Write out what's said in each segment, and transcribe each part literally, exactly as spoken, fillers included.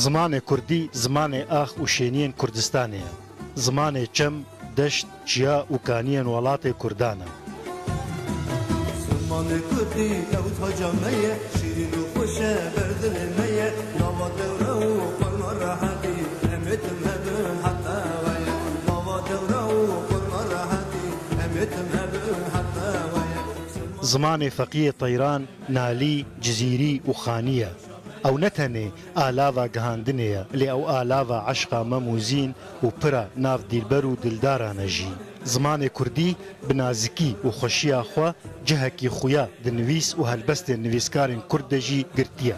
Zimanê kurdî zimanê ax û şêniyên Kurdistanê ye. Zimanê çem, deşt, çiya û kaniyên welatê kurdan e. Zimanê kurdî ew taca me ye, şîrîn û xweş e, ber dilê me ye. Nava dewre û xwarna rehetî, em ê tim hebin heta weye. Nava dewre û xwarna rehetî, em ê tim hebin heta weye. Zimanê feqiyê teyran, nalî, cizîrî û xanî ye. Ew ne tenê alava gihandinê ye, lê ew alava eşqa Mem û Zîn û pir e nav dîlber û dildaran e jî. Zimanê kurdî bi nazikî û xweşiya xwe cihekî xuya di nivîs û helbestên nivîskarên kurd de jî girtiye.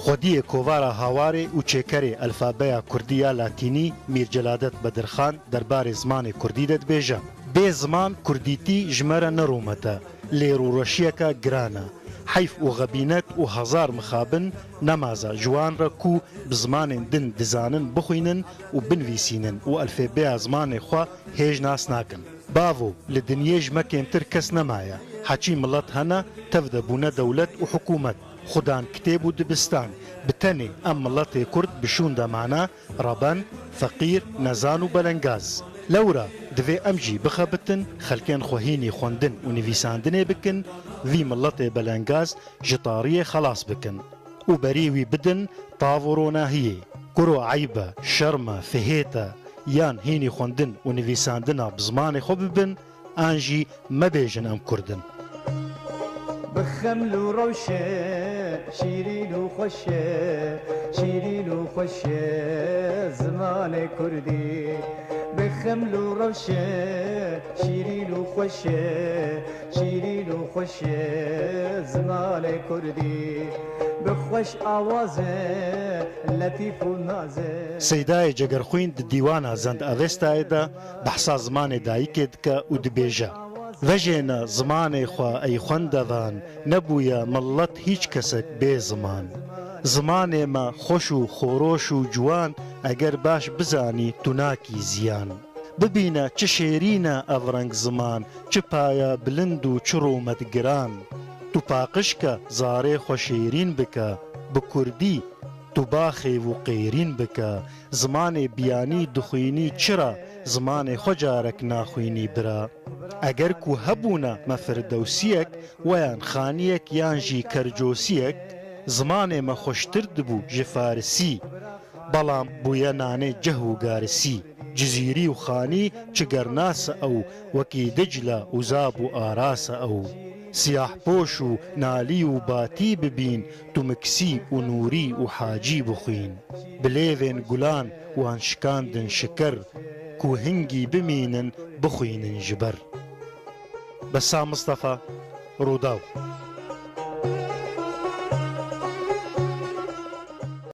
Xwediyê kovara Hawarê û çêkerê elfabeya kurdî ya latînî Mîr Celadet Bedirxan derbarê zimanê kurdî de dibêje: Bê ziman kurdîtî ji me re ne rûmet e, lê rûreşiyeke giran e. Heyf û xebînet û hezar mixabin nemaze ji wan re ku bi zimanên din dizanin bixwînin û binivîsînin û elfebeya zimanê xwe hêj nas nakin. Bavo, li dinyê ji me kêmtir kes nemaye. Heçî milet hene, tev de bûne dewlet û hikûmet. Xwe dan kitêb û dibistan. Bi tenê em miletê kurd bi şûn de mane, reben, feqîr, nezan û belengaz. Lewra divê em jî bixebitin, xelkên xwe hînî xwendin û nivîsandinê bikin, vî miletê belengaz ji tariyê xelas bikin. Û berî wî bidin tav û ronahiyê. Kuro eyb e, şerm e, fihêt e, yan hînî xwendin û nivîsandina bi zimanê xwe bibin, an jî mebêjin em kurd in. Bi xeml û rewşe, şîrîn û xweş e, şîrîn û xweş e zimanê kurdî. Bi xeml û rewşe, şîrîn û xweş e, şîrîn û xweş e zimanê kurdî. Bi xweş awaz e, letîf û naz e. Seydayê Cegerxwîn di dîwana Zend Avestayê de behsa zimanê dayikê dike û dibêje: Vejêne zimanê xwe ey xwendevan, nebûye milet hîç kesek bê ziman. Zimanê me xweş û xoroş û ciwan, eger baş bizanî tu nakî ziyan. Bibîne çi şêrîn e ev reng ziman, çi paye bilind û çi rûmet giran. Tu paqij ke, zarê xwe şêrîn bike, bi kurdî tu baxêv û qêrîn bike. Zimanê biyanî dixwînî çira, zimanê xwe carek naxwînî bira. Eger ku hebûna me firdewsiyek, weyan xaniyek yan jî kercosiyek, zimanê me xweştir dibû ji farisî. Belam bûye nanê ceh û garisî. Cizîrî û xanî çi gernas e ew, wekî Dicle û Zab û Aras e ew. Siyahpoş û Nalî û Batî bibîn, tu Miksî û Nûrî û Hacî bixwîn. Bi lêvên gulan wan şikandin şikir, ku hingî bimînin bixwînin ji ber. Bessam Mistefa, Rûdaw.